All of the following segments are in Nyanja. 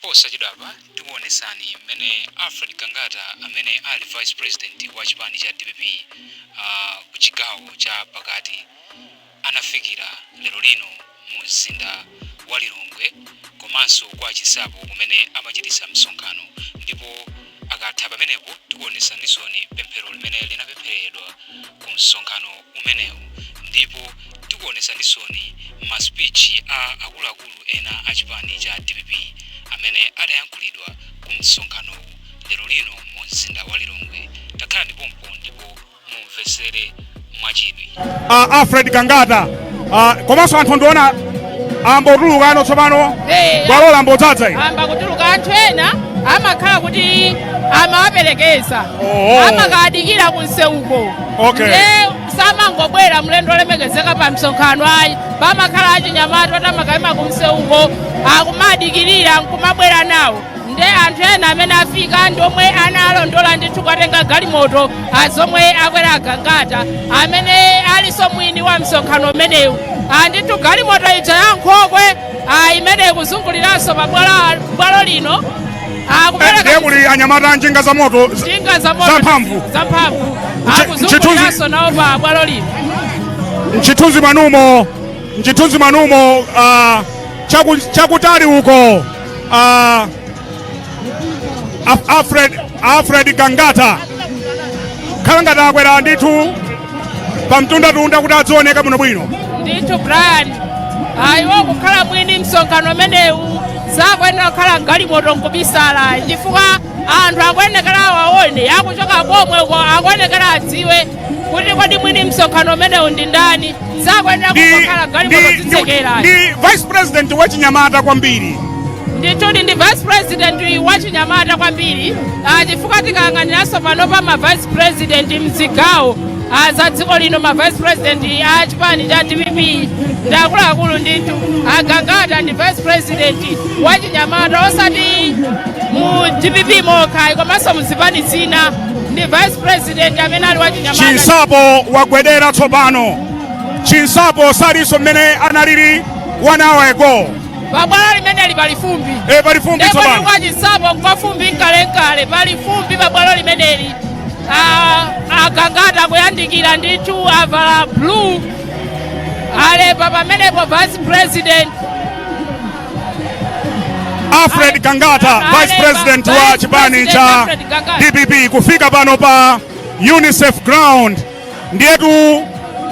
Posachedwapa tikuonesani mmene Alfred Gangata, amene ali vice president wa chipani cha DPP ku chigawo cha pakati, anafikira lero lino mu mzinda wa Lilongwe komanso kwa Chinsapo kumene amachitisa msonkhano. Ndipo akatha pamenepo tikuonesanisoni pemphero limene linapempheredwa ku msonkhano umenewu, ndipo tikuonesanisoni ma speech a akuluakulu ena a chipani cha DPP amene adayankhulidwa ku msonkhanowu lero lino mu mzinda wa Lilongwe. Takhala ndipompo ndipo mumvesere mwachidwi. Alfred Gangata, komanso anthu ndiona ambotuluka ano tsopano. Bwalo lambodzaza ili. Amba kutuluka. Anthu ena amakhala kuti amawaperekeza, amakadikira kunseuko. Nde samangobwera mlendo olemekezeka pa msonkhano ayi. Pamakhala achinyamata oti amakayima kunseuko akumadikirira nkumabwera nawo. Nde anthu ena amene afika ndi omwe analondola ndithu kukatenga galimoto azomwe akwera Agangata amene alinso mwini wa msonkhano umenewu. Ndithu galimoto ija ya nkhokwe imene ikuzunguliranso pa bwalo lino kupereka Ndiye kuli anyamata a njinga za moto njinga za moto zamphamvu. Zamphamvu akuzunguliranso nawo pa bwalo lino. Mchithunzi mwanumo chakutali uko Alfred Gangata khala ngati akwera ndithu pamtundatunda kuti adzioneka bwinobwino. Ndithu Brian, ayiwo kukhala mwini msonkhano umenewu sakuyenera kukhala galimoto nkubisala, chifukwa anthu akuyenekera awaone akuchoka komwe uko, akuyenekera adziwe kuti kodi mwini msonkhano umenewu ndi ndani. Sakuyenera kungokhala galimoto zitsekera. Ndi vice president wachinyamata kwambiri. Ndithudi ndi vice president wachinyamata kwambiri, chifukwa tikayang'aniranso pano pa ma vice president mzigawo za dziko lino, ma vice president a chipani cha DPP ndi akuluakulu ndithu. Agangata ndi vice president wachinyamata osati mu DPP mokha komanso muzipani zina, ndi vice president amene ali wachinyamata. Chinsapo wagwedera tsopano. Chinsapo salinso mmene analili one hour ago. Pabwalo limeneli pali fumbi. E, pali fumbi Ndipo tsopano. kwa Chinsapo kwa fumbi mkalenkale, pali fumbi pabwalo limeneli. Agangata kuyandikira ndithu, avala blue, alemba pamenepo vice president. Alfred Gangata, vice president wa Vice chipani President cha Alfred Gangata. DPP, kufika pano pa UNICEF ground. Ndiyetu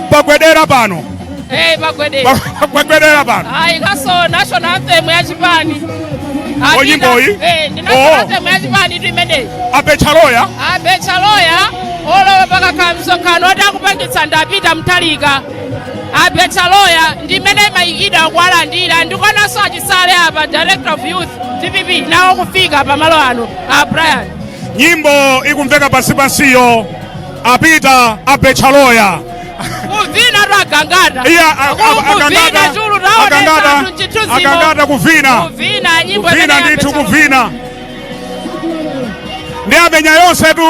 pagwedera pano. Eh, pagwedera. Pagwedera pano. Ayi, kaso national anthem ya chipani. Oh, nyimboyi? Eh, ndi national anthem ya chipani tu imeneyi. Abecha loya. Abecha loya olowa pakakhala msonkhano oti akupangitsa ndapita Mtalika, abecha loya ndi imene imayikidwa kuwalandira. Ndikuonanso achisale apa, director of youth DPP, nawo kufika pamalo ano a Brian. Nyimbo ikumveka pansi pansiyo, apita abecha loya. Kuvina tu Agangata. Iya, Kuvina. Agangata. Chulu taonesa Agangata. anthu mchithunzimo. Agangata kuvina. Kuvina nyimbo Kuvina imene ya ndithu. Abecha Loya. Kuvina ndi amenya yonse tu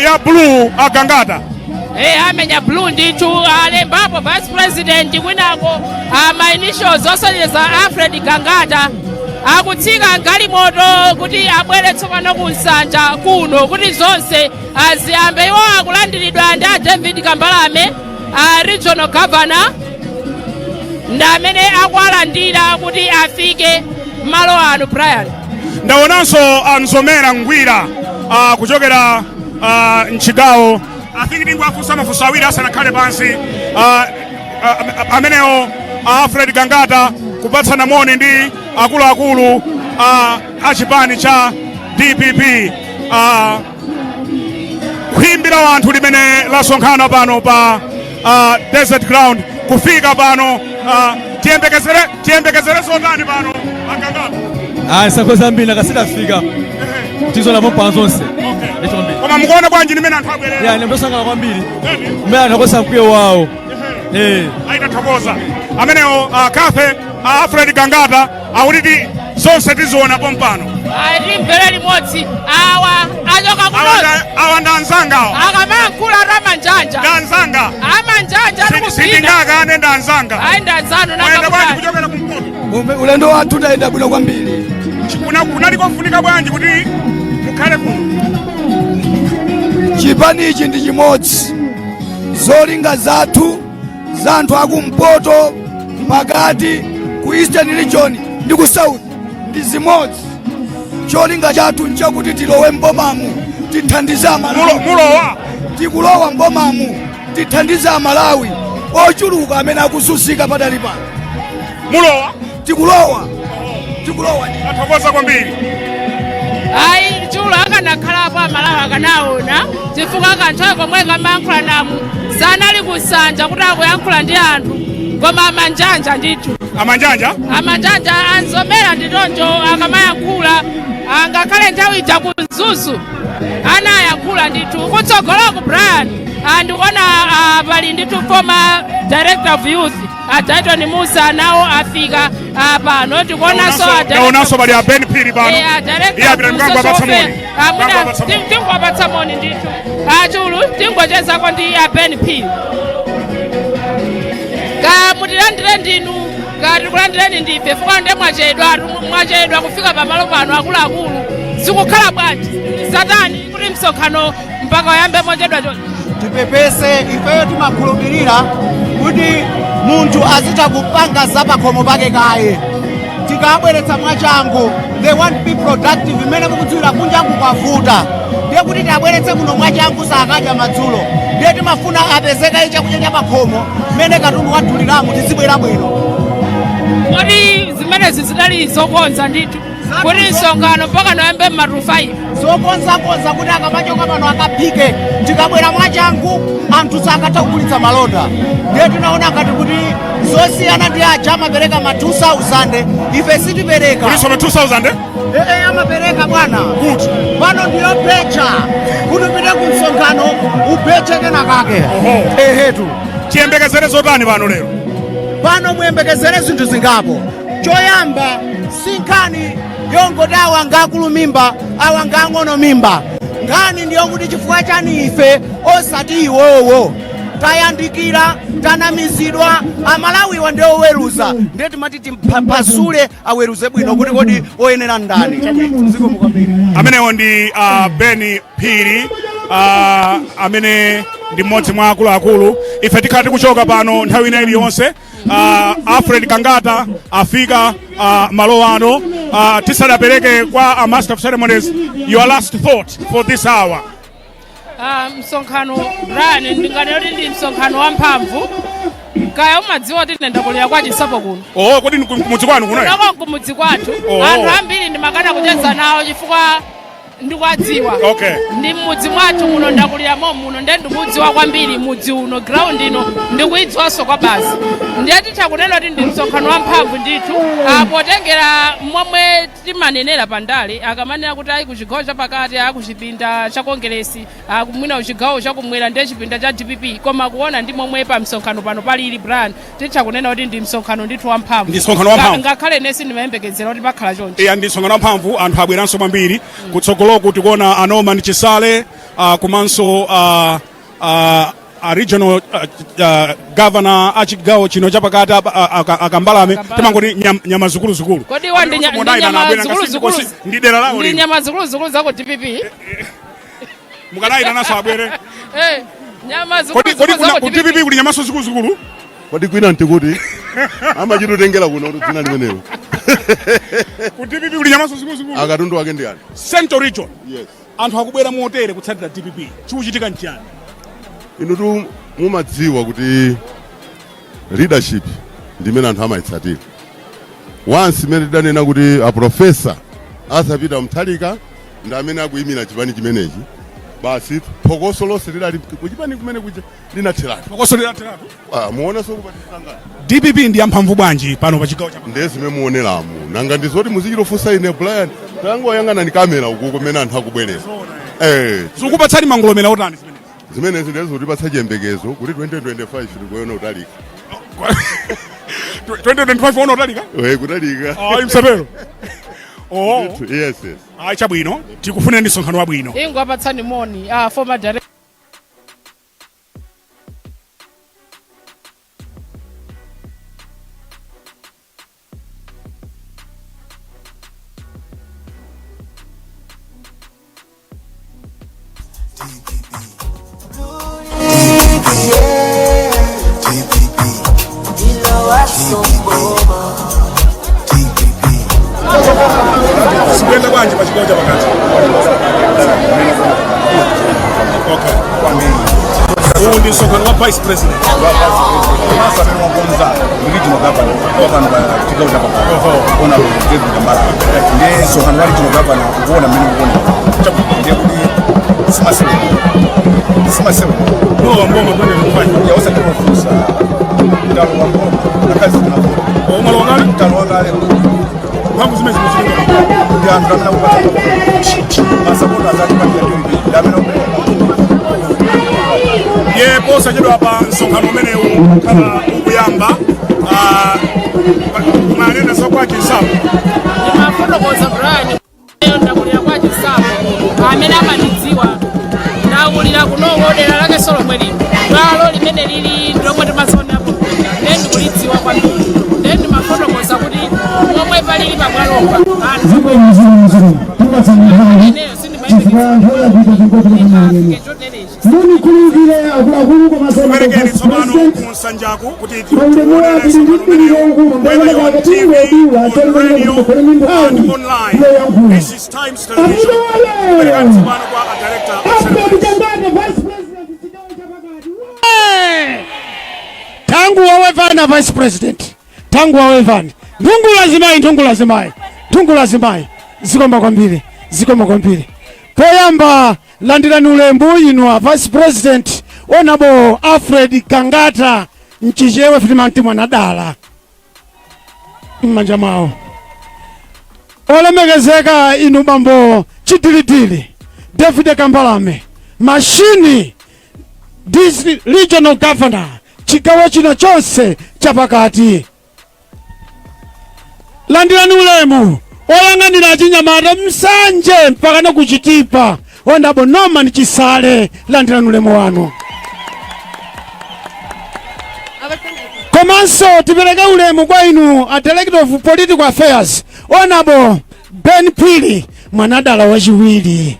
ya blue Agangata. Eh, amenya blue ndithu, alembapo vice president kwinako ma initials osonyeza Alfred Gangata. Akutsika galimoto kuti abwere tsopano ku nsanja kuno kuti zonse aziyambe. Iwo akulandiridwa ndi a David Kambalame, a regional governor, ndi amene akuwalandira kuti afike malo ano, Brian. Ndaonanso Anzomera Ngwira kuchokera mchigawo. I think ndingoafunsa mafunso awiri asanakhale pansi. Amenewo Alfred Gangata kupatsana moni ndi akuluakulu a chipani cha DPP. Khwimbi la wanthu limene lasonkhana pano pa Desert Ground kufika pano, tiyembekezere zotani pano, Agangata? Ah, nsakho zambiri nakasitafika tizonapo mpaka zonse. Icho kwambiri. Koma mukuona bwanji limene anthu abwerera? Ya, ndosangala kwambiri mmene anthu akosa mkwiyo wawo. Eh. Aitathokoza amenewo kafe Alfred Gangata akuti zonse tiziona pompano. Ayi, timvere limodzi. Awa achoka kunozi. Awa ndi anzanga awa. Akamankhula ati amanjanja. Ndi anzanga. Amanjanja ari kuvina. Sindingakane, ndi anzanga. Ayi, ndi anzanu. Mwayenda bwanji Nakakutali. kuchokera kumpoto? Ulendo wathu utayenda bwino kwambiri. Kunali kofunika bwanji kuti mukhale kuno? Chipanichi ndi chimodzi. Zolinga zathu za anthu akumpoto, pakati, ku Eastern Region ndi ku South ndi zimodzi. Cholinga chathu nchakuti tilowe mbomamu, tithandize Amalawi. Mulowa? Tikulowa mbomamu, tithandize Amalawi ochuluka amene akuzunzika padali pano. Mulowa? Tikulowa, tikulowa. Athokoza kwambiri. Ayi, Chulu, akanakhalapo Amalawi akanaona, chifukwa kanthawi komwe kamayankhula namu sanali kusanja kuti akuyankhula ndi anthu, koma amanjanja ndithu. Amanjanja? Amanjanja, anzomera ndi choncho akamayankhula, angakhale nthawi ija ku Mzuzu anayankhula ndithu. Kutsogoloku, Brian, ndikuona pali ndithu former director of youth, a Dayton Musa, nawo afika pano. Tikuonanso a Ndaonanso pali a Ben Phiri pano. Eh, a director Iye apita mkango apatsa moni. Mkango apatsa moni. Tingwapatsa moni ndithu. Achulu, tingochezako ndi a Ben Phiri. Ka mutilandire ndinu, ka tikulandireni ndife, fuka nde mwachedwa, mwachedwa kufika pamalo pano. Akuluakulu, zikukhala bwanji, satani kuti msonkhano mpaka uyambe mochedwa choncho? Tipepese. Ifeyo timakhulupirira kuti munthu azitha kupanga zapakhomo pake kaye. Tikabweretsa mwachangu, they want to be productive. Imene mukudziwira kunjangu kwavuta, ndiye kuti tiabweretse kuno mwachangu, sakadya madzulo. Ndiye timafuna apezeka chakudya cha pakhomo. Mmene katundu waduliramu, tizibwera bwino. Kodi zimenezi zidali zokonza ndithu kuti msonkhano mpaka noyambe mmatu 5? Zokonzakonza kuti akamachoka pano akaphike. Tikabwera mwachangu, anthu sakatha kugulitsa malonda. Ndiye tinaona ngati kuti zosiyana ndi aja amapereka ma 2000, ife sitipereka. Kuliso ma 2000, eh? Ee, amapereka bwana. Kuti? Pano ndiyo pecha kuti upite ku msonkhano upeche kenakake. Oho. Ehetu. Tiyembekezere zotani pano lero? Pano muyembekezere zinthu zingapo. Choyamba, si nkhani yongoti awa ngakulu mimba, awa ngang'ono mimba. Nkhani ndiyokuti chifukwa chani ife osati iwowo? Tayandikira, tanamizidwa. Amalawiwa ndi oweruza, ndiye timati timpasule aweruze bwino kuti kodi oyenera ndani. Zikomo kwambiri. Amenewo ndi Ben Phiri, amene ndi mmodzi mwa akuluakulu. Ife tikhala tikuchoka pano nthawi ina iliyonse. Alfred Gangata afika malo ano. Tisadapereke kwa a master of ceremonies, your last thought for this hour? Msonkhano, Brian, ndinganena kuti ndi msonkhano wamphamvu. Kaya umadziwa kuti ine ndakulira kwa Chisapo kuno. Oh, kodi ni kumudzi kwanu kuno? Kunako kumudzi kwathu. Oh. Anthu ambiri ndimakana kucheza nawo chifukwa ndikuwadziwa. Ndi mmudzi mwathu muno, ndakuliramo muno, ndiye ndikudziwa kwambiri mudzi uno. Ground ino ndikuidziwanso kwa basi. Ndiye titha kunena kuti ndi msonkhano wamphamvu ndithu. Potengera momwe timanenera pandale, akamanena kuti ayi, kuchigawo chapakati, ayi, kuchipinda cha Kongeresi, mwina kuchigawo chakumwera ndiye chipinda cha DPP, koma kuona ndi momwe pa msonkhano pano palili, Brian, titha kunena kuti ndi msonkhano ndithu wamphamvu. Ndi msonkhano wamphamvu. Ngakhale nesi ndimayembekezera kuti pakhala choncho. Iya, ndi msonkhano wamphamvu. Anthu abweranso kwambiri. Kutsogoloku tikuona a Norman Chisale, komanso a regional governor a chigawo chino chapakati, akambalame. Akambalame. Timangoti nyama zikuluzikulu. Kodi wa ndi ndi Munayi nyama abwera ngasi zikuluzikulu? Ndi dera lawo Ndi lino. nyama zikuluzikulu zako DPP. Mukanayitanaso abwere. Eh, nyama Kodi zikuluzikulu zako ku DPP. DPP kuli nyamaso zikuluzikulu? Kodi kwina ntikuti amachitutengera kuno kuti dzina limenelo? Ku DPP kuli nyamaso zikuluzikulu? Akatundu wake ndi ani? Central Region, Yes. anthu akubwera motere kutsatira DPP, chikuchitika nchiyani? Inu tu mumadziwa kuti leadership ndimene anthu amayitsatira. Once imene tidanena kuti a Professor Arthur Peter Mutharika ndi amene akuyimira chipani chimenechi, basi, phokoso lonse lidali kuchipani kumene kuja linatheratu. Phokoso linatheratu. Ah, muonenso kupatizangani. DPP ndi yamphamvu bwanji pano pa chigawo cha Ndiye zimene muoneramu. Nanga ndizoti muzichitofunsa ine, Brian? Tangoyang'ana ni kamera uku kumene anthu akubwerera, eh. Zikupatsani mangolomera otani zimenezi? Zimenezi ndizo zikutipatsa chiyembekezo kuti 2025 tikuona utalika. 2025 ona utalika? Eh, kutalika. Ayi, msatero. Oh. Yes. Ayi, chabwino, tikufuneni msonkhano wabwino. Ingoapatsani moni former director. Sikuyenda bwanji pa chigawo cha pakati? Okay. Uwu ndi msonkhano wa vice president. Komanso amene wakonza regional governor wapano pa chigawo cha pakati, Honorable David Kambalame, ndiye msonkhano wa regional governor ukuona mmene ukuona, ndiye kuti simasewera, simasewera. Lowa mboma 2025. Yausatimafusa talowa mboma akazi tinavota. Omwe kale? Talowa kale. Mphamvu zimene zimuchitika ndi anthu amene akupatsa masapota azatipatira DPP ndi amene Ye, posachedwa pa msonkhano umenewu khala ukuyamba. Manena za kwa Chinsapo. Ndimafotokoza, Brian, eyo ndakulira kwa Chinsapo. Amene amandidziwa, ndakulira kunoko, dera lake solomwe lino, bwalo limene lili ndilomwe timasonapo, nde ndikulidziwa kwambiri. Nde ndimafotokoza kuti momwe palili pabwalopa anthu ineyo sindimayembekeza choterechi. Munikhulupirire akuluakulu komanso Kuperekeni tsopano president ku Nsanjaku kuti paulemu wake ndi mpiriro ukulu whether you're on TV, on radio and online. Yoyankhula. This is Times Television. Kuperekani tsopano kwa a director of Alfred ceremonies. Gangata, vice president chigawo chapakati. Tangu wawevana vice president, tangu wawevani nthungula zimayi, nthungula zimayi, nthungula zimayi, zikoma kwambiri, zikoma kwambiri. Poyamba landirani ulemu inu a vice president, Honorable Alfred Gangata, mchichewe fitimanti mwanadala m'manja mwawo. Olemekezeka inu bambo Chidilidili David Kambalame Mashini, District Regional Governor, chigawo chino chonse chapakati, landirani ulemu. Oyang'anira achinyamata Msanje mpaka na kuchitipa, Honorable Norman Chisale, landirani ulemu wanu. Komanso tipereke ulemu kwa inu a Director of Political Affairs, Honorable Ben Phiri, mwanadala wachiwiri.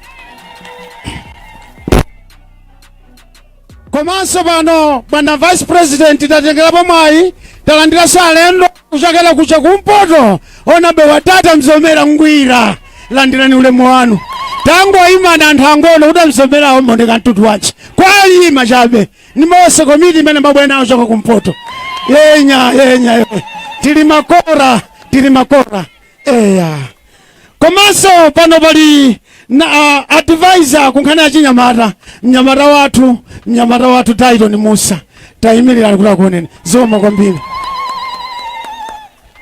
Komanso pano, bwana vice president, tatengerapo mwayi talandiranso alendo kuchokera kucha kumpoto, Honorable watata Mzomera Ngwira, landirani ulemu wanu. Tangoyimana anthu angono kuti amzomerawo mboneka mtutu wace kwayima chabe nimose komiti imene mabwera nawo choka kumpoto. Yenya yenya ye. Tili makora, tili makora eya. Komanso pano pali na advisor kunkhani ya chinyamata, mnyamata wathu, mnyamata wathu Titon Musa, tayimirirani kuti akuoneni. Zikoma kwambiri.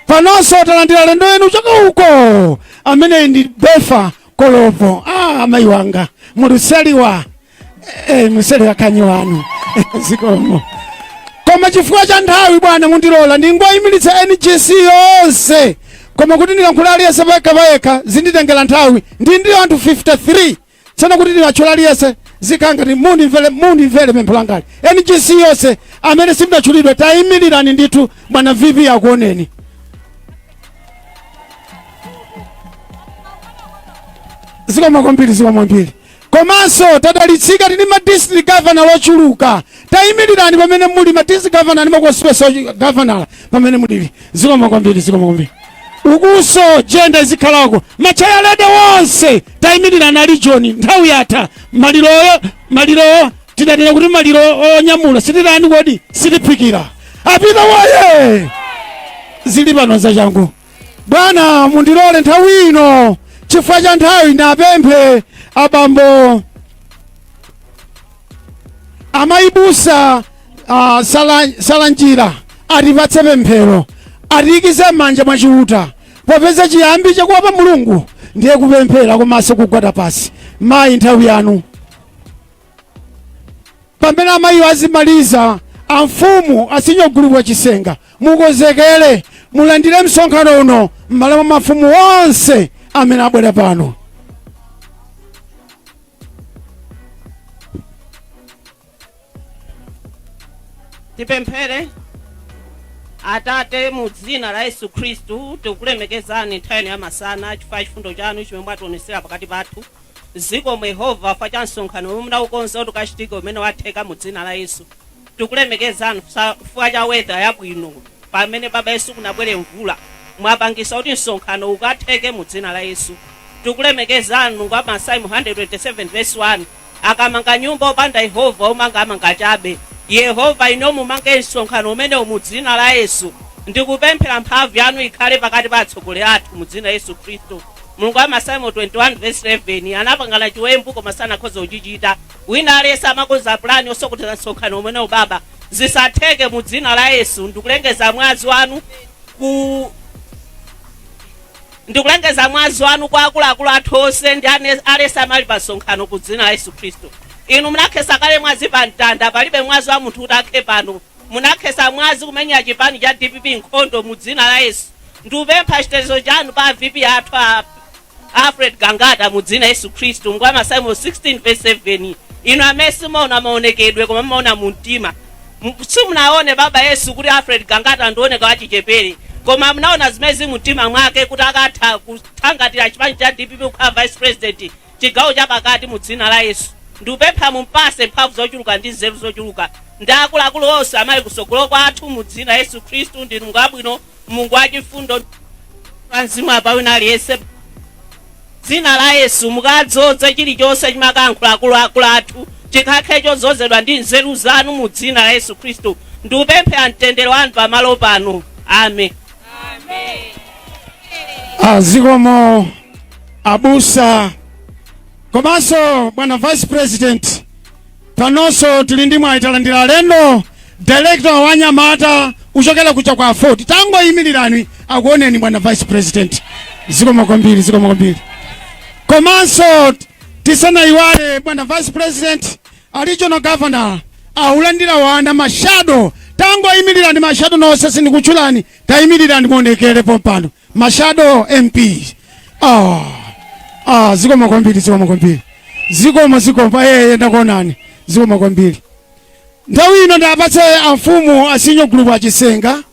Panonso talandira alendo enu choka uko, amene ndi Befa Kolopo. Amayi wanga muluseliwa, muluseliwa kanyi wanu, zikomo. Koma chifukwa cha nthawi, bwana, mundilola ndingoyimiritsa NGC yonse, koma kuti ndilankhula aliyense payekha payekha zinditengera nthawi. Ndi anthu 53. Tsono kuti ndiwatchula aliyense zikhala ngati mundimvere, mundimvere pempho langali. NGC yonse amene simdatchulidwe, tayimirirani ndithu, bwana VP akuoneni. Zikoma kwambiri, zikoma kwambiri. Komanso tadalitsika tili ma district governor lochuluka, tayimirirani pamene muli ma district governor ndi ma constituency governor pamene mulili. Zikoma kwambiri, zikoma kwambiri. Ukuso gender izikhalako, ma chairlady wonse tayimirirani. Ali John, nthawi yatha. Maliroyo, maliroyo tidatera kuti maliro onyamula sitirani, kodi sitiphikira apita woye zili pano zachangu. Bwana, mundilole nthawi ino, chifukwa cha nthawi, ndapemphe abambo amayibusa Salanjira atipatse pemphero, atiyikize m'manja mwa Chiuta, popeza chiyambi chakuopa Mulungu ndiye kupemphera komanso kugwada pasi. Mayi, nthawi yanu. Pamene amayiwo azimaliza, amfumu asinyogulubwa Chisenga, mukonzekere mulandire msonkhano uno m'malo mwa mafumu onse amene abwera pano. Tipemphere. Atate, mu dzina la Yesu Khristu, tikukulemekezani nthawi ya masana chifukwa chifundo chanu chimene mwationesera pakati pathu. Zikomo Yehova fa cha msonkhano omwe munaukonza kuti ukachitike umene watheka mu dzina la Yesu. Tikulemekezani chifukwa cha weather yabwino pamene Baba Yesu kunabwere mvula, mwapangisa kuti msonkhano ukatheke mu dzina la Yesu. Tikulemekezani Mulungu wa Masalimo 127 verse 1, akamanga nyumba opanda Yehova, omanga amanga chabe. Yehova, ino mumange msonkhano umenewu mu dzina la Yesu. Ndikupemphera mphamvu yanu ikhale pakati pa atsogoleri athu mu dzina la Yesu Khristu. Mulungu wa Masalimo 21 verse 11, anapangana chiwembu koma sanakhoza kuchichita. Wina aliyense amakonza pulani yosokoneza msonkhano umenewu, Baba, zisatheke mu dzina la Yesu. Ndikulengeza mwazi wanu ku ndikulengeza mwazi wanu kwa akuluakulu athu onse ndi aliyense amali pa msonkhano ku dzina la Yesu Khristu. Inu munakhesa kale mwazi pa mtanda, palibe mwazi wa munthu kuti akhe pano. Munakhesa mwazi kumenya chipani cha DPP nkhondo mu dzina la Yesu. Ndikupempha chitetezo chanu pa VP athu a Alfred Gangata mu dzina Yesu Khristu. Mulungu wa Masalimo 16 verse 7, inu amene simumaona maonekedwe koma mumaona mu mtima, simunaone Baba Yesu kuti Alfred Gangata ndioneka wachichepere, koma munaona zimene zili mu mtima mwake kuti akatha kuthangatira chipani cha DPP kukhala vice president chigawo chapakati mu dzina la Yesu. Ndikupempha mumpase mphamvu zochuluka ndi nzeru zochuluka ndi akuluakulu onse amali kusogolo kwathu mu dzina la Yesu Khristu. Ndinu Mulungu wabwino, Mulungu wachifundo pa mzimu apa wina aliyense. Dzina la Yesu, mukadzoze chilichonse chimakayankhula akuluakulu athu chikhale chodzozedwa ndi nzeru zanu mu dzina la Yesu Khristu. Ndikupemphera mtendere wanu pamalo pano. Amen. Zikomo abusa komanso bwana vice president. Panonso tili ndi mwayi, talandira alendo, director wa anyamata uchokera kucha kwa Ford. Tangoyimirirani akuoneni bwana vice president. Zikomo kwambiri, zikomo kwambiri. Komanso tisanayiwale bwana vice president, a regional governor aulandira wana ma shadow. Tangoyimirirani ma shadow nonse, sindikutchulani, tayimirirani muonekere pompano ma shadow MP. Zikomo kwambiri, zikomo kwambiri, zikomo, zikomo. Ndakuonani, zikomo kwambiri. Nthawi ino ndapatse amfumu a senior group achisenga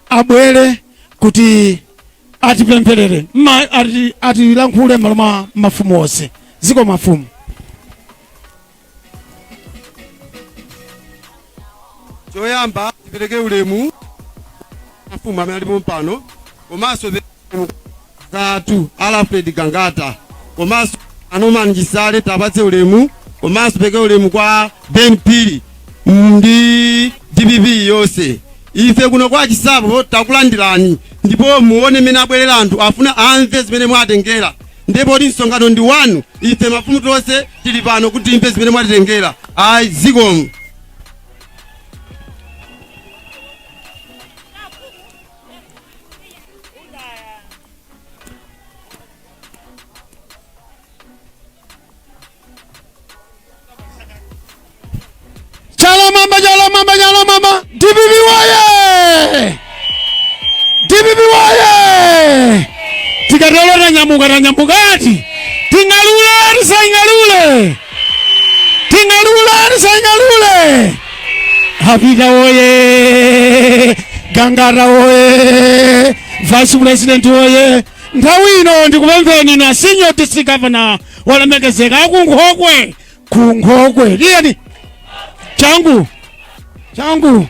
abwere kuti atipempherere, atilankhule m'malo mwa mafumu onse. Zikomo mafumu. Choyamba tipereke ulemu mafumu amene alipo pano, komanso zathu Alfred Gangata komanso a Norman Chisale, tapatse ulemu, komanso pereke ulemu kwa Ben Phiri ndi DPP yonse. Ife kuno kwa Chisapo takulandirani, ndipo muone mmene abwerera anthu, afuna amve zimene mwatengera, ndipo kuti msonkhano ndi wanu. Ife mafumu tonse tili pano kuti timve zimene mwatitengera. Ayi, zikomo. Chala mwamba, chala mwamba, chala mwamba! DPP woye! DPP woye! Tikatero tanyamuka, tanyamukati. Ting'alule, tisaying'alule? Ting'alule, tisaying'alule? Hapita woye! Gangata woye! Vice president woye! Nthawi ino ndikupempheni na senior district governor walemekezeka akunkhokwe, kunkhokwe, liyeni changu changu.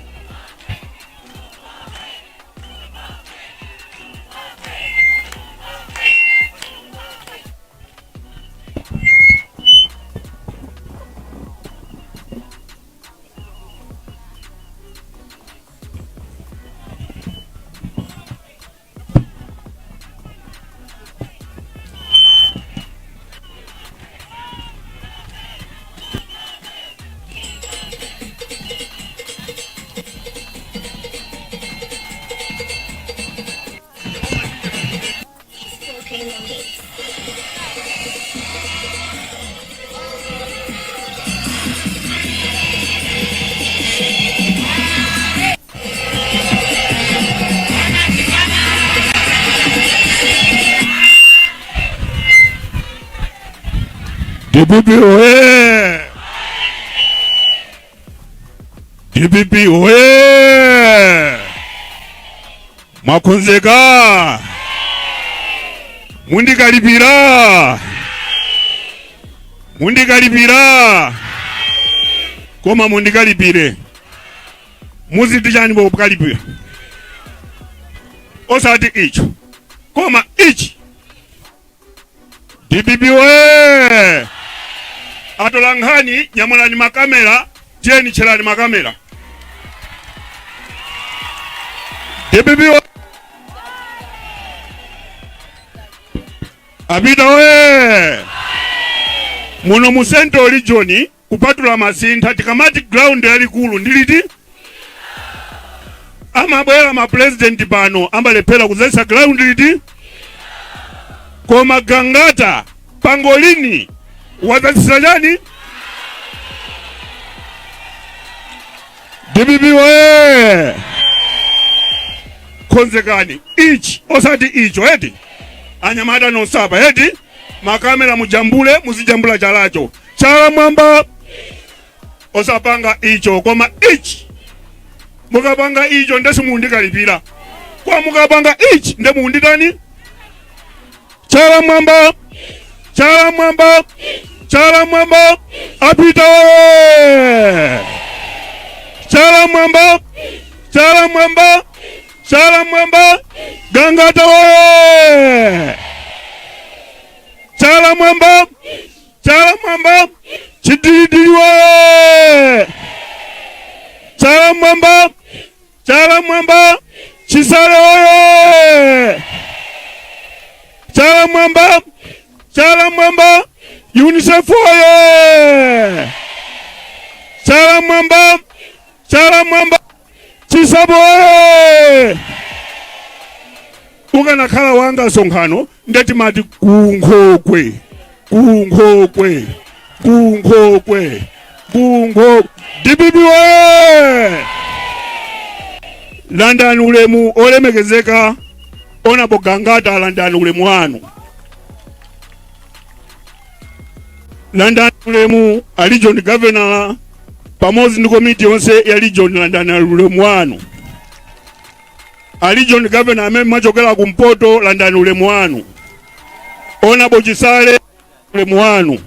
DPP oye! DPP oye! Mwakonzeka? Mundikalipira? Mundikalipira, koma mundikalipire. Muziti chani pokalipira? Osati icho, koma ichi. DPP we! Atola nkhani, nyamulani makamera, tiyeni tcherani makamera. DPP we! Apita we! Muno mu Central Region, kupatula Masintha, tikamati ground yalikulu ndiliti? Amabwera ma president pano amalephera kuzayisa ground liti? Koma Gangata pangolini wadzazisa chani? DPP we! Konzekani ichi osati icho eti. Anyamata nosapa eti, makamera mujambule, muzijambula chalacho chala mwamba, osapanga icho koma ichi. Mukapanga icho ndesi mundikalipira, kwa mukapanga ichi nde munditani? Chala mwamba, chala mwamba, chala mwamba. Apita we! Chala mwamba, chala mwamba, chala mwamba. Gangata we! Chala mwamba, chala mwamba. Chidilidili we! Chala mwamba, chala mwamba. Chisale oye! Chala mwamba, chala mwamba. UNICEF oye! Chala mwamba, chala mwamba. Chinsapo oye! Ukanakhala wanga msonkhano ndetimati kunkhokwe, kunkhokwe, kunkhokwe, kunkho. DPP oye! Landani ulemu olemekezeka Honorable Gangata, landani ulemu wanu. Landani ulemu a region governor pamodzi ndi komiti yonse ya region, landani ulemu wanu. A region governor amene mwachokera kumpoto, landani ulemu wanu. Honorable Chisale, ulemu wanu.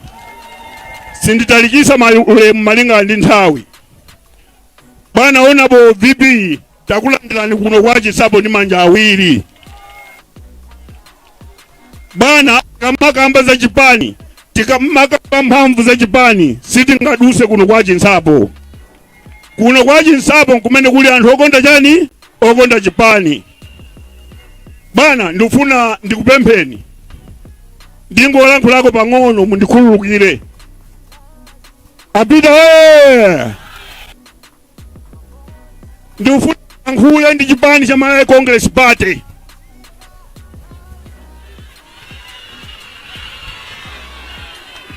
Sinditalikisa ulemu malingana ndi nthawi. Bwana Honorable VP, takulandirani kuno kwa Chinsapo ndi manja awiri. Bwana, tikamakamba za chipani, tikamakamba mphamvu za chipani, sitingaduse kuno kwa Chinsapo. Kuno kwa Chinsapo nkumene kuli anthu okonda chani? Okonda chipani. Bwana, ndikufuna ndikupempheni, ndingolankhulako pang'ono, mundikhululukire. Apita we! Ndikufuna ndilankhule ndi chipani cha Malawi Congress Party.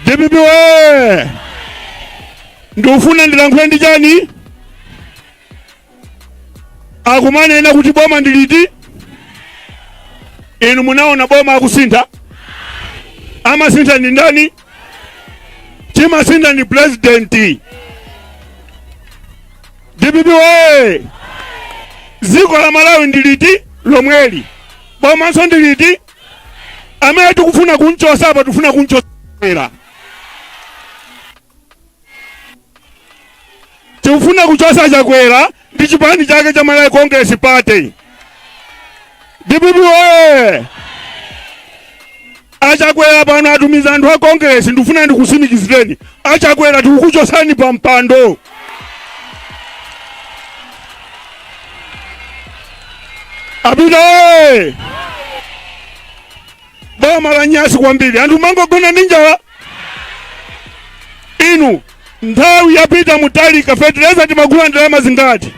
DPP we! Ndikufuna ndilankhule ndi chani? Akumanena kuti boma ndiliti? Inu munaona boma akusintha? Amasintha ndi ndani? Chimasintha ndi president. DPP we! Dziko la Malawi ndiliti? Lomweli. Bomanso ndiliti? Amene tikufuna kunchosa apa, tikufuna kunchosera, tikufuna kuchosa Chakwera ndi chipani chake cha Malawi Congress Party. DPP oye! Achakwera pano atumiza anthu a Congress. Ndikufuna ndikusimikizireni, Achakwera, tikukuchosani pa mpando. Apita oye! Boma la nyasi kwambiri, anthu mangogona ndi njala. Inu, nthawi yapita Mutharika fetereza timagula ndalama zingati?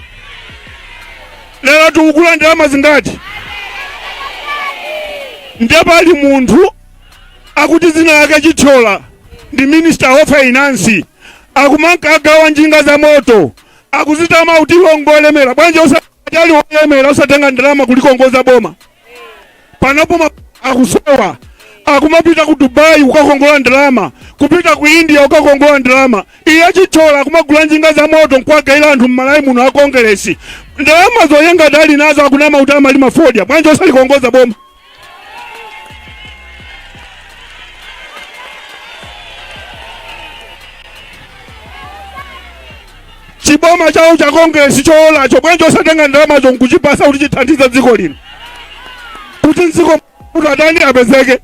Lero tikugula ndalama zingati? Ndiye pali munthu akuti dzina lake Chithyola, ndi Minister of Finance, akumankagawa njinga za moto, akuzitama kuti iwo ngolemera. Bwanji osati ali olemera osatenga ndalama kulikongoza boma? Panopo akusowa, akumapita ku Dubai kukakongola ndalama, kupita ku India kukakongola ndalama. Iye Chithyola akumagula njinga za moto nkuwagayira anthu m'Malawi muno a Kongeresi. Ndalama zoyenga dali nazo, akunama kuti amalima fodya. Bwanji osalikongoza boma? Chiboma chawo cha Kongresi choolacho, bwanji osatenga ndalamazo nkuchipasa kuti chithandize dziko lino, kuti mdziko kuti adani apezeke?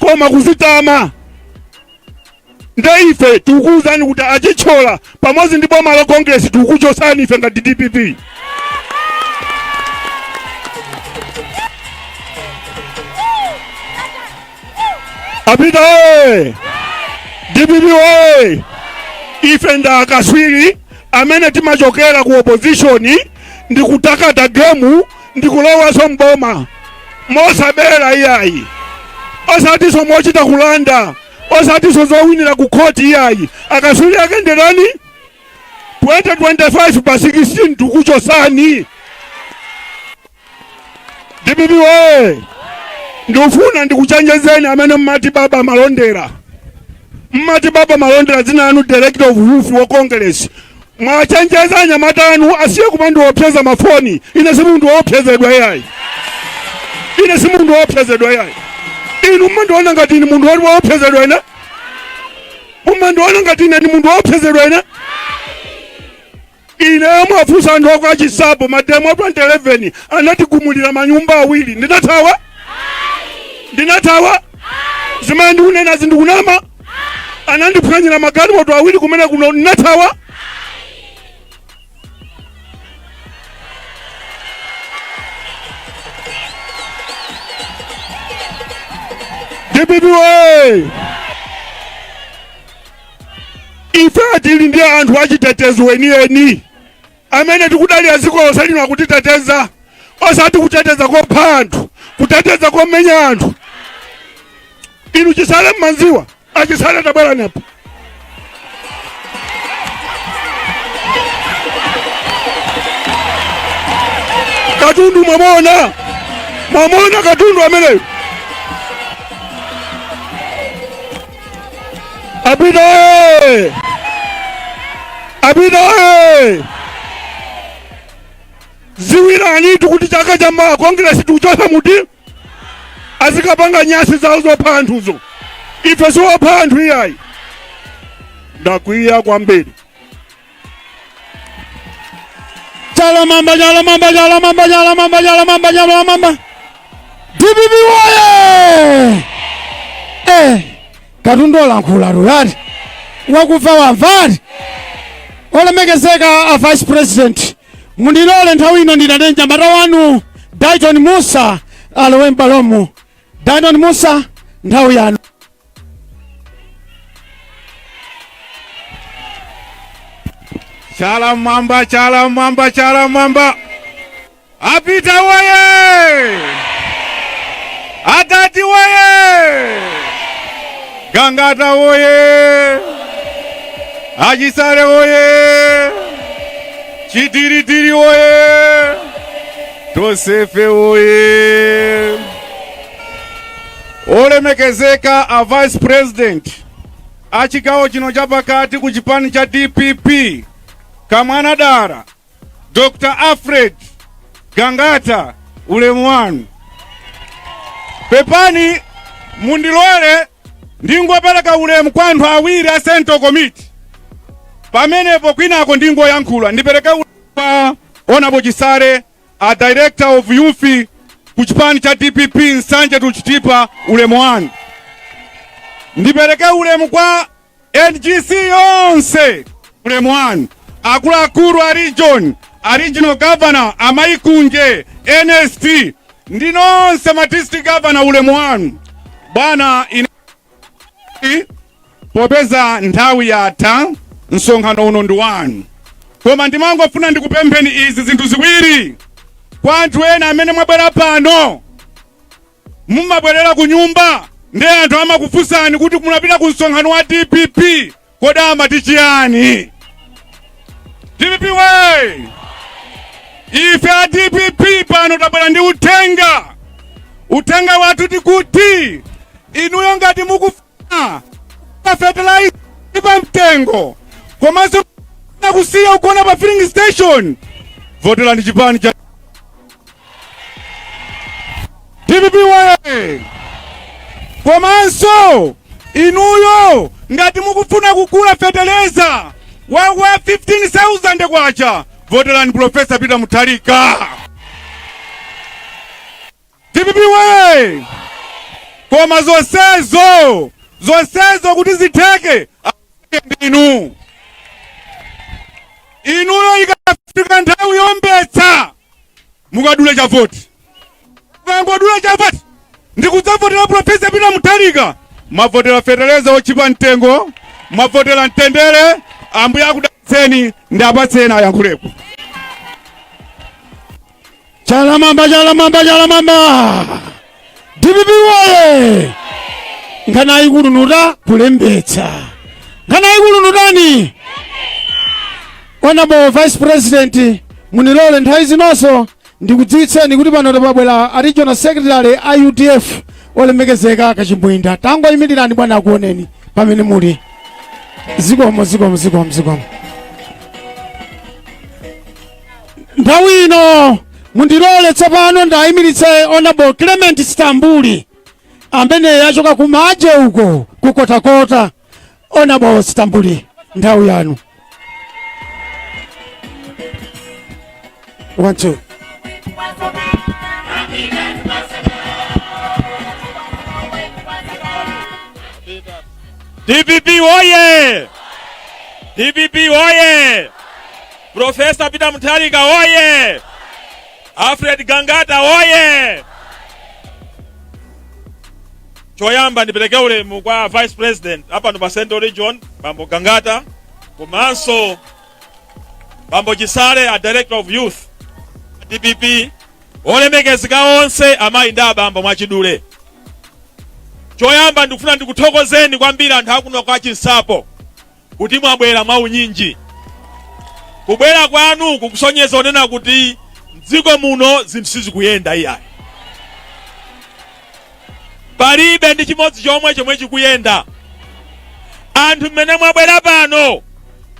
Koma kuzitama. Nde ife tikukuwuzani kuti achithyola pamodzi ndi boma la Kongresi tikukuchosani ife ngati DPP. Apita oye! DPP oye! Ife ndi akaswiri amene timachokera ku opposition ndi kutakata gemu ndi kulowanso mboma mosabera iyayi, osatinso mochita kulanda, osatinso zowinira ku khoti iyayi. Akaswiri ake ndani? 2025 pa 16 tikuchosani. DPP oye! Ndikufuna ndikuchenjezeni amene mmati baba malondera, mmati baba malondera, dzina lanu director of youth wa Congress, mwachenjeza anyamata anu asiye kumandiopseza mafoni. Ine si munthu woopsezedwa iyayi, ine si munthu woopsezedwa iyayi. Inu mmandiona ngati ine munthu woopsezedwa? Ine mmandiona ngati ine ndi munthu woopsezedwa? Ine ine mwafunsa anthu aku Chinsapo, mademo a 2011 anatigumulira manyumba awiri, ndinathawa? Ndinathawa? Zimene ndikunenazi ndikunama? Anandiphwanyira magalimoto awiri kumene kuno, ndinathawa? DPP oye! Ife tili ndi anthu achitetezo enieni amene tikudalira dziko lonse lino akutiteteza, osati kuteteza kopha anthu, kuteteza komenya anthu. Inu Chisale mmanziwa, achisale tabwerani apo. Katundu mwamona, mwamona katundu ameneyo. Apita oye! Apita oye! Ziwiranitu kuti chaka cha mawa Kongresi tikuchosa muti azikapanga nyasi zawo zopha anthuzo. Ife siwopha anthu iyayi. Ndakwiya kwambiri. Chalamamba, chalamamba, chalamamba, chalamamba, chalamamba, chalamamba. DPP woye! Eh, katundu olankhula luyati wakufa wamvati. Olemekezeka a Vice President, mundilole nthawi ino ndinane mnyamata wanu Dayton Musa alowe m'bwalomu. Dayton Musa, nthawi yanu. Chala mwamba, chala mwamba, chala mwamba. Apita woye! Atati woye! Gangata woye! Achisale woye! Chitiritiri woye! Tosefe woye! Olemekezeka a Vice President a chigawo chino chapakati ku chipani cha DPP, Kamwana Dara, Dr. Alfred Gangata, ulemu wanu. Pepani, mundilole ndingopereka ulemu kwa anthu awiri a Central Committee, pamenepo kwinako ndingoyankhula. Ndipereke ulemu kwa Honorable Chisale, a Director of Youth ku chipani cha DPP Nsanje to Chitipa, ulemu wanu. Ndipereke ulemu kwa NGC yonse, ulemu wanu. Akuluakulu a region, a regional governor Amaikunje, NST ndi nonse ma district governor, ulemu wanu bwana. Ine popeza nthawi yatha, msonkhano uno ndi wanu, koma ndimangofuna ndikupempheni izi zinthu ziwiri. Kwa anthu ena amene mwabwera pano, mumabwerera ku nyumba ndi anthu amakufunsani kuti munapita ku msonkhano wa DPP, kodi amati chiyani? DPP we! Ife a DPP pano tabwera ndi uthenga. Uthenga wathu tikuti inuyo ngati mukufuna fertilizer pa mtengo komanso kusiya kugona pa filling station, voterani chipani cha DPP we! Komanso inuyo ngati mukufuna kugula feteleza Wa 15,000 kwacha, voterani Profesa Peter Mutharika. DPP we! Koma zonsezo kuti zitheke ndinu inuyo. Ikafika nthawi yombetsa, mukadule chavoti. Mukangodula chavoti ndikudzavotera Profesa Peter Mutharika, mwavotera feteleza ochipa mtengo, mwavotera mtendere. Ambuye akudalitseni. Ndi apatseni ayankhulepo. Chalamamba, chalamamba, chalamamba! DPP woye! Nkhani ayikulu nuta kulembetsa, nkhani ayikulu nutani. Honorable Vice President, munilole nthawi zinonso ndikudziwitseni kuti pano tapabwera a Regional Secretary a UDF, olemekezeka Kachimbwinda. Tangoyimirirani bwana, akuoneni pamene muli. Zikomo, zikomo, zikomo, zikomo. Nthawi ino mundilole tsopano ndayimiritse Honorable Clement Stambuli amene yachoka kumaje uko kukotakota. Honorable Stambuli, nthawi yanu. One, two. DPP woye! DPP woye! Profesa Peter Mutharika woye! Alfred Gangata woye! Choyamba ndipereke ulemu kwa Vice President apano pa Central Region, Bambo Gangata, komanso Bambo Chisale, a Director of Youth DPP, olemekezeka onse, amayi ndi abambo, mwachidule choyamba ndikufuna ndikuthokozeni kwambiri anthu akuno kwa Chinsapo kuti mwabwera mwaunyinji. Kubwera kwanu kukusonyeza onena kuti mdziko muno zinthu sizikuyenda iyayi, palibe ndi chimodzi chomwe chikuyenda. Anthu mmene mwabwera pano,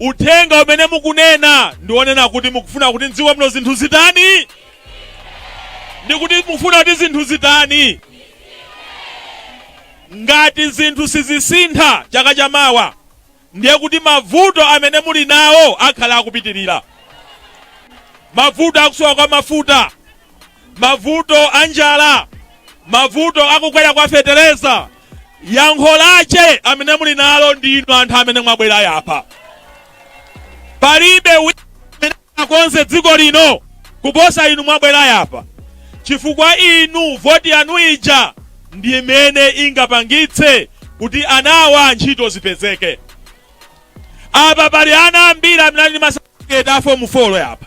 uthenga umene mukunena ndionena kuti mukufuna kuti mdziko muno zinthu zitani? Ndikuti mukufuna kuti zinthu zitani? Ngati zinthu sizisintha chaka chamawa, ndiye kuti mavuto amene muli nawo akhala akupitirira: mavuto akusowa kwa mafuta, mavuto a njala, mavuto akukwera kwa fetereza. Yankho lache amene muli nalo ndinu anthu amene mwabwera yapa. Palibe wina amene akonze dziko lino kuposa inu mwabwera yapa, chifukwa inu voti yanu ija ndi imene ingapangitse kuti anawa ntchito zipezeke. Apa pali ana ambiri amene ali ndi masatifiketi a Form 4, apa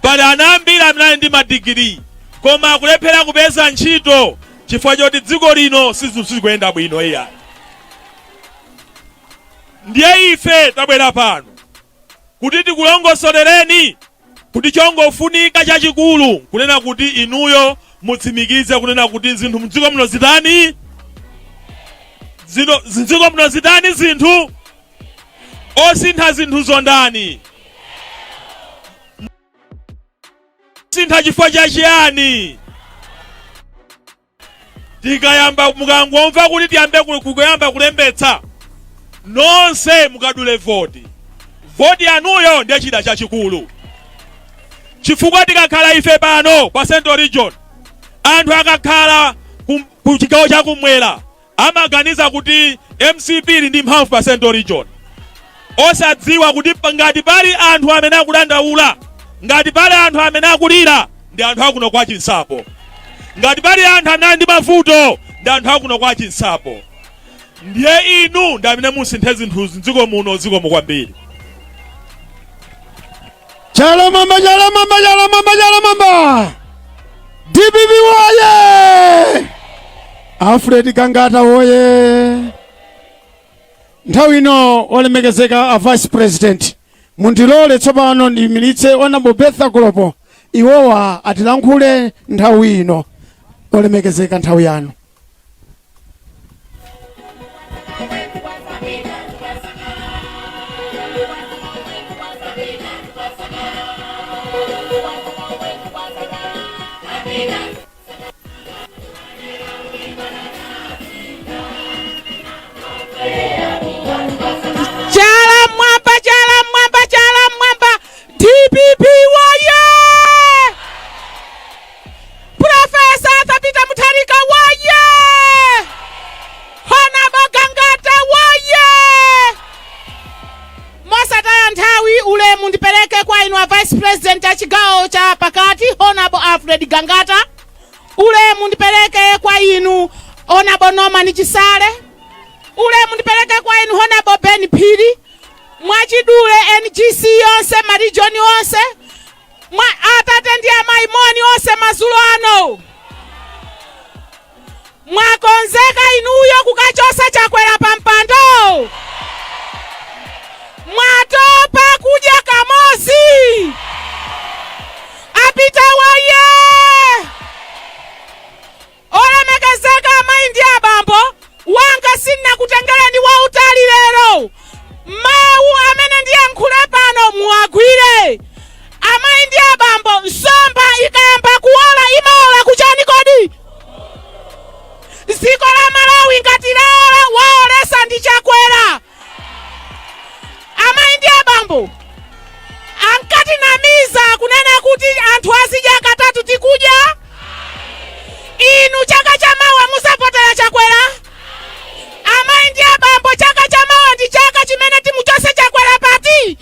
pali ana ambiri amene ali ndi madigiri koma akulephera kupeza ntchito chifukwa choti dziko lino sizikuyenda bwino iyayi. Ndiye ife tabwera pano kuti tikulongosolereni kuti chongofunika chachikulu kunena kuti inuyo mutsimikize kunena kuti zinthu mdziko muno zitani? Zino mdziko muno zitani? Zinthu osintha zinthu zondani? Sintha chifukwa chachiyani? Tikayamba, mukangomva kuti tiyambe kuyamba kulembetsa, nonse mukadule voti. Voti yanuyo ndiye chida chachikulu, chifukwa tikakhala ife pano pa Central Region, anthu akakhala ku chigawo chakumwera amaganiza kuti MCP ili ndi mphamvu pa Central Region, osadziwa kuti ngati pali anthu amene akudandaula, ngati pali anthu amene akulira, ndi anthu akuno kwa Chinsapo. Ngati pali anthu amene ali ndi mavuto, ndi anthu akuno kwa Chinsapo. Ndiye inu ndi amene musinthe zinthuzi mdziko muno. Zikomo kwambiri. Chalamamba, chalamamba, chalamamba, chalamamba! DPP woye! Alfred Gangata woye! Nthawi ino, olemekezeka a Vice President, mundilole tsopano ndiyimiritse Honorable Bertha Golopo, iwowa atilankhule nthawi ino. Olemekezeka, nthawi yanu. Chala mwamba, chala mwamba! a Vice President a chigawo cha pakati, Honorable Alfred Gangata. Ulemu ndipereke kwa inu, Honorable Norman Chisale. Ulemu ndipereke kwa inu, Honorable Ben Phiri. Mwachidule, NGC yonse, marijoni onse, mwa atate ndi amayi, moni onse madzulo ano. Mwakonzeka inuyo kukachosa Chakwera pa mpando? Mwatopa kudya kamozi? Apita waye! Olemekezeka amayi ndi abambo, wanga sindinakutengereni wautali lero. Mawu amene ndiyankhule pano muwagwire. Amayi ndi abambo, nsomba ikayamba kuwola imawola kuchani kodi? Dziko la Malawi ngati lawola, waolesa ndi Chakwera. Amayi ndi abambo, ankatinamiza kunena kuti anthu azidya katatu. Tikudya? Inu, chaka chamawa musapotera Chakwera? Amayi ndi abambo, chaka chamawa ndi chaka chimene timuchose Chakwera pati.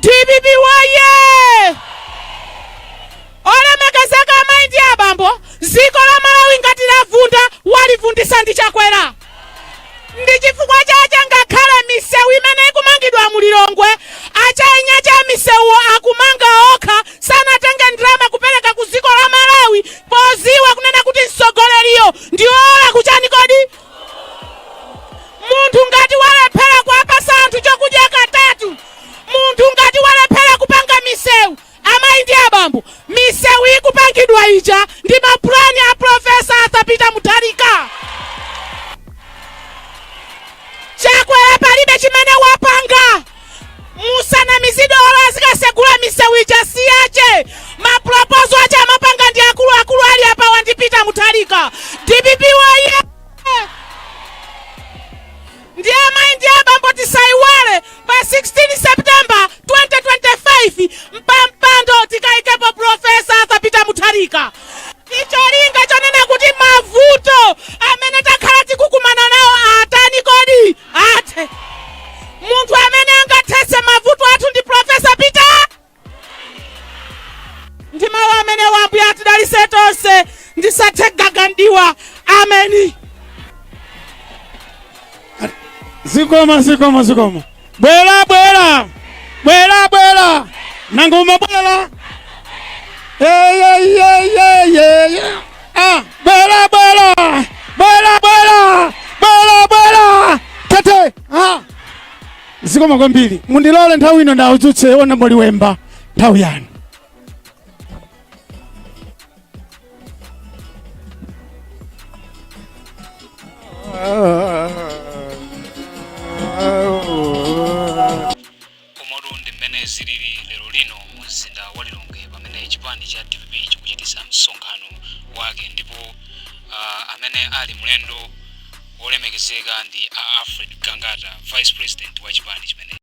DPP woye! Olemekezeka amayi ndi abambo, dziko la Malawi ngati lavunda, walivundisa ndi Chakwera. Ndi chifukwa chache ngakhale misewu imene ikumangidwa mu Lilongwe, achainya cha misewuwo akumanga okha, sanatenge ndalama kupereka ku dziko la Malawi, poziwa kunena kuti mtsogoleriyo ndi wola kuchani kodi? Munthu ngati walephera kuwapasa anthu chokudya katatu, munthu ngati walephera kupanga misewu. Amayi ndi abambo, misewu ikupangidwa ija ndi mapulani a Professor Arthur Peter Mutharika. Chakwera palibe chimene wapanga. Musanamizidwe, olo azikasegula misewu ija siyache. Ma proposal ache amapanga ndi akuluakulu ali apa, wandi Peter Mutharika. DPP woye! Ndi amayi ndi abambo, tisayiwale, pa 16 September 2025 mpampando tikayikepo Professor Arthur Peter Mutharika. Icholinga chonena kuti mavuto amene takhala tikukumana nawo atani kodi? Athe. Munthu amene angathetse mavuto athu ndi Professor Peter. Ndi mawu amene, Ambuye atidalitse tonse. Ndisathe gagandiwa. Ameni. Zikoma, zikoma, zikoma. Bwera, bwera, bwera, bwera. Nanga umabwera? Eyeyeyeyeye. Ah, bwera, bwera, bwera, bwera, bwera, bwera tete. Ah, zikoma kwambiri. Mundilole nthawi ino ndaudzutse Honorable Liwemba, nthawi yanu. Umotu ndi mmene zilili lero lino mu mzinda wa Lilongwe, pamene chipani cha DPP chikuchitisa msonkhano wake, ndipo amene ali mlendo wolemekezeka ndi a Alfred Gangata, Vice President wa chipani chimenechi.